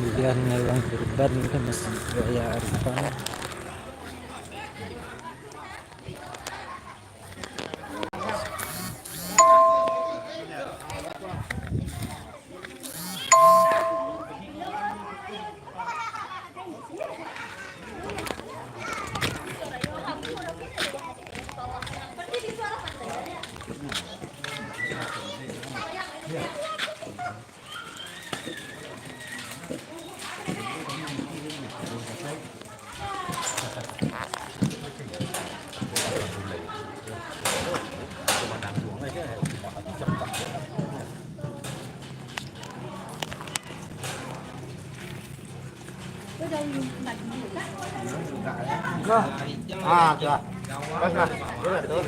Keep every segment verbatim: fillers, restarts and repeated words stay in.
Pamilihan hewan kurban itu masih Buaya Arifan. Nah. Ah, tu lah. Pas lah. Boleh tu.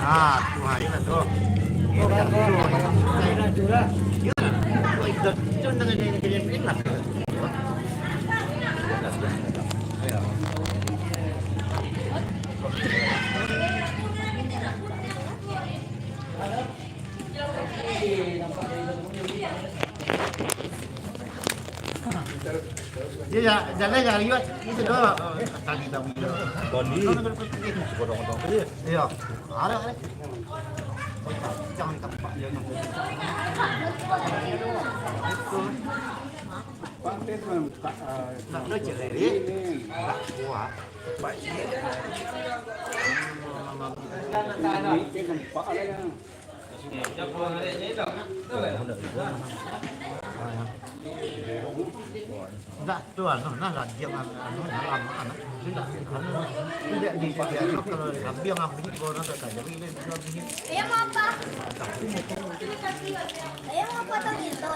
Ah, tu hari lah tu. Iya, ya, jalan ya, liwat. Itu doh. Tadi tahu dia. Bali. Kodong-kodong dia. Iya. Ada, ada. Jangan tampak dia. Nak belajar dari. Nak kuat. Baik. Ini nampak ada yang Ndak tu anu nah, lagi yang anu, anu, nah, lama anak. Tidak, anu, tidak di, di, anu, kalau kambing yang bini, kalau nak tak jadi, dia bisa bini. Ayah mau apa? Ayah mau apa tadi itu?